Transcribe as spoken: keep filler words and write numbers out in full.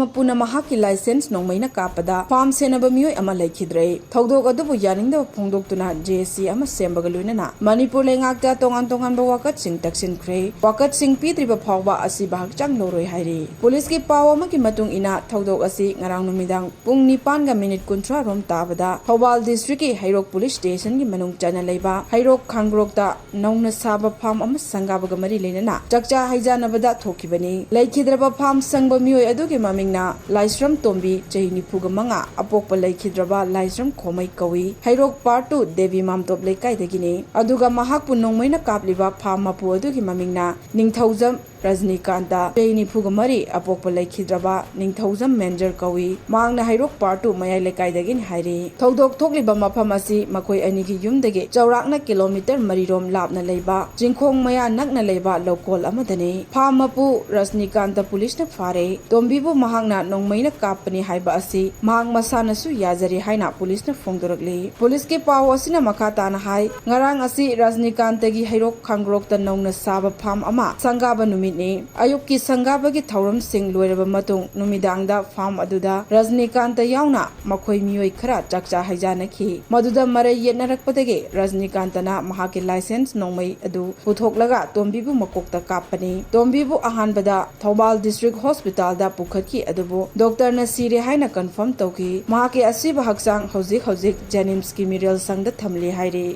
ꯃꯄꯨꯅ ꯃꯍꯥꯛꯀꯤ ꯂꯥꯏꯁꯦꯟꯁ ꯅꯣꯡꯃꯩꯅ ꯀꯥꯞꯄꯗ ꯐꯥꯝ ꯁꯦꯟꯅꯕ ꯃꯤꯑꯣꯏ ꯑꯃ ꯂꯩꯈꯤꯗ꯭ꯔꯦ꯫ ꯊꯧꯗꯣꯛ ꯑꯗꯨꯕꯨ ꯌꯥꯅꯤꯡꯗꯕ ꯐꯣꯡꯗꯣꯛꯇꯨꯅ ꯖꯦ ꯑꯦꯁ ꯁꯤ ꯑꯃ ꯁꯦꯝꯕꯒ ꯂꯣꯏꯅꯅ ꯃꯅꯤꯄꯨꯔ ꯂꯩꯉꯥꯛꯇ ꯇꯣꯉꯥꯟ ꯇꯣꯉꯥꯟꯕ ꯋꯥꯀꯠꯁꯤꯡ ꯇꯛꯁꯤꯟꯈ꯭ꯔꯦ꯫ ꯋꯥꯀꯠꯁꯤꯡ ꯄꯤꯗ꯭ꯔꯤꯕ ꯐꯥꯎꯕ ꯑꯁꯤꯕ ꯍꯛꯆꯥꯡ ꯂꯧꯔꯣꯏ ꯍꯥꯏꯔꯤ꯫ ꯄꯨꯂꯤꯁꯀꯤ ꯄꯥꯎ ꯑꯃꯒꯤ ꯃꯇꯨꯡ ꯏꯟꯅ, ꯊꯧꯗꯣꯛ ꯑꯁꯤ ꯉꯔꯥꯡ ꯅꯨꯃꯤꯗꯥꯡ ꯄꯨꯡ ꯅꯤꯄꯥꯟꯒ ꯃꯤꯅꯤꯠ ꯀꯨꯟꯊ꯭ꯔꯥ ꯔꯣꯝ ꯇꯥꯕꯗ ꯊꯧꯕꯥꯜ ꯗꯤꯁꯇ꯭ꯔꯤꯛꯀꯤ ꯍꯩꯔꯣꯛ ꯄꯨꯂꯤꯁ ꯁ꯭ꯇꯦꯁꯟꯒꯤ ꯃꯅꯨꯡ ꯆꯟꯅ ꯂꯩꯕ ꯍꯩꯔꯣꯛ ꯈꯥꯡꯒ꯭ꯔꯣꯛꯇ ꯅꯧꯅ ꯁꯥꯕ ꯐꯥꯝ ꯑꯃ ꯁꯪꯒꯥꯕꯒ ꯃꯔꯤ ꯂꯩꯅꯅ ꯆꯥꯛꯆꯥ ꯍꯩꯖꯥꯟꯅꯕꯗ ꯊꯣꯛꯈꯤꯕꯅꯤ꯫ ꯂꯩꯈꯤꯗ꯭ꯔꯕ ꯐꯥꯝ ꯁꯪꯕ ꯃꯤꯑꯣꯏ ꯑꯗꯨꯒꯤ ꯃꯃꯤꯡꯅ ꯂꯥꯏꯁ꯭ꯔꯝ ꯇꯣꯝꯕꯤ, ꯆꯍꯤ ꯅꯤꯐꯨꯒ ꯃꯉꯥ, ꯑꯄꯣꯛꯄ ꯂꯩꯈꯤꯗ꯭ꯔꯕ ꯂꯥꯏꯁ꯭ꯔꯝ ꯈꯣꯃꯩ ꯀꯧꯏ꯫ ꯍꯩꯔꯣꯛ ꯄꯥꯔꯠ ꯇꯨ ꯗꯦꯕꯤ ꯃꯥꯝꯇꯣꯞ ꯂꯩꯀꯥꯏꯗꯒꯤꯅꯤ꯫ ꯑꯗꯨꯒ ꯃꯍꯥꯛꯄꯨ ꯅꯣꯡꯃꯩꯅ ꯀꯥꯞꯂꯤꯕ ꯐꯥꯝ ꯃꯄꯨ ꯑꯗꯨꯒꯤ ꯃꯃꯤꯡꯅ ꯅꯤꯡꯊꯧꯖꯝ ꯔꯖꯅꯤꯀꯥꯟꯇ, ꯆꯍꯤ ꯅꯤꯐꯨꯒ ꯃꯔꯤ, ꯑꯄꯣꯛꯄ ꯂꯩꯈꯤꯗ꯭ꯔꯕ ꯅꯤꯡꯊꯧꯖꯝ ꯃꯦꯟꯖꯔ ꯀꯧꯏ꯫ ꯃꯍꯥꯛꯅ ꯍꯩꯔꯣꯛ ꯄꯥꯔꯠ ꯇꯨ ꯃꯌꯥꯏ ꯂꯩꯀꯥꯏꯗꯒꯤꯅꯤ ꯍꯥꯏꯔꯤ꯫ ꯊꯧꯗꯣꯛ ꯊꯣꯛꯂꯤꯕ ꯃꯐꯝ ꯑꯁꯤ ꯃꯈꯣꯏ ꯑꯅꯤꯒꯤ ꯌꯨꯝꯗꯒꯤ ꯆꯥꯎꯔꯥꯛꯅ ꯀꯤꯂꯣꯃꯤꯇꯔ ꯃꯔꯤ ꯔꯣꯝ ꯂꯥꯞꯅ ꯂꯩꯕ ꯆꯤꯡꯈꯣꯡ ꯃꯌꯥ ꯅꯛꯅ ꯂꯩꯕ ꯂꯧꯀꯣꯜ ꯑꯃꯗꯅꯤ꯫ ꯐꯥꯝ ꯃꯄꯨ ꯔꯖꯅꯤꯀꯥꯟꯇ ꯄꯨꯂꯤꯁꯅ ꯐꯥꯔꯦ꯫ ꯇꯣꯝꯕꯤꯕꯨ ꯃꯍꯥꯛꯅ ꯅꯣꯡꯃꯩꯅ ꯀꯥꯞꯄꯅꯤ ꯍꯥꯏꯕ ꯑꯁꯤ ꯃꯍꯥꯛ ꯃꯁꯥꯅꯁꯨ ꯌꯥꯖꯔꯦ ꯍꯥꯏꯅ ꯄꯨꯂꯤꯁꯅ ꯐꯣꯡꯗꯣꯔꯛꯂꯤ꯫ ꯄꯨꯂꯤꯁꯀꯤ ꯄꯥꯎ ꯑꯁꯤꯅ ꯃꯈꯥ ꯇꯥꯅ ꯍꯥꯏ, ꯉꯔꯥꯡ ꯑꯁꯤ ꯔꯖꯅꯤꯀꯥꯟꯇꯒꯤ ꯍꯩꯔꯣꯛ ꯈꯥꯡꯒ꯭ꯔꯣꯛꯇ ꯅꯧꯅ ꯁꯥꯕ ꯐꯥꯝ ꯑꯃ ꯁꯪꯒꯥꯕ ꯅꯨꯃꯤꯠꯅꯤ꯫ ꯑꯌꯨꯛꯀꯤ ꯁꯪꯒꯥꯕꯒꯤ ꯊꯧꯔꯝꯁꯤꯡ ꯂꯣꯏꯔꯕ ꯃꯇꯨꯡ ꯅꯨꯃꯤꯗꯥꯡꯗ ꯐꯥꯝ ꯑꯗꯨꯗ ꯔꯖꯅꯤꯀꯥꯟꯇ ꯌꯥꯎꯅ ꯃꯈꯣꯏ ꯃꯤꯑꯣꯏ ꯈꯔ ꯆꯥꯛꯆꯥ ꯍꯩꯖꯥꯟꯅꯈꯤ꯫ ꯃꯗꯨꯗ ꯃꯔꯩ ꯌꯦꯠꯅꯔꯛꯄꯗꯒꯤ ꯔꯖꯅꯤꯀꯥꯟꯇꯅ ꯃꯍꯥꯛꯀꯤ ꯂꯥꯏꯁꯦꯟꯁ ꯅꯣꯡꯃꯩ ꯑꯗꯨ ꯄꯨꯊꯣꯛꯂꯒ ꯇꯣꯝꯕꯤꯕꯨ ꯃꯀꯣꯛꯇ ꯀꯥꯞꯄꯅꯤ꯫ ꯇꯣꯝꯕꯤꯕꯨ ꯑꯍꯥꯟꯕꯗ ꯊꯧꯕꯥꯜ ꯗꯤꯁꯇ꯭ꯔꯤꯛ ꯍꯣꯁꯄꯤꯇꯥꯜꯗ ꯄꯨꯈꯠꯈꯤ, ꯑꯗꯨꯕꯨ ꯗꯣꯛꯇꯔꯅ ꯁꯤꯔꯦ ꯍꯥꯏꯅ ꯀꯟꯐꯥꯔꯝ ꯇꯧꯈꯤ꯫ ꯃꯍꯥꯛꯀꯤ ꯑꯁꯤꯕ ꯍꯛꯆꯥꯡ ꯍꯧꯖꯤꯛ ꯍꯧꯖꯤꯛ ꯖꯦꯅꯤꯝꯁꯀꯤ ꯃꯤꯔꯦꯜ ꯁꯪꯗ ꯊꯝꯂꯤ ꯍꯥꯏꯔꯤ꯫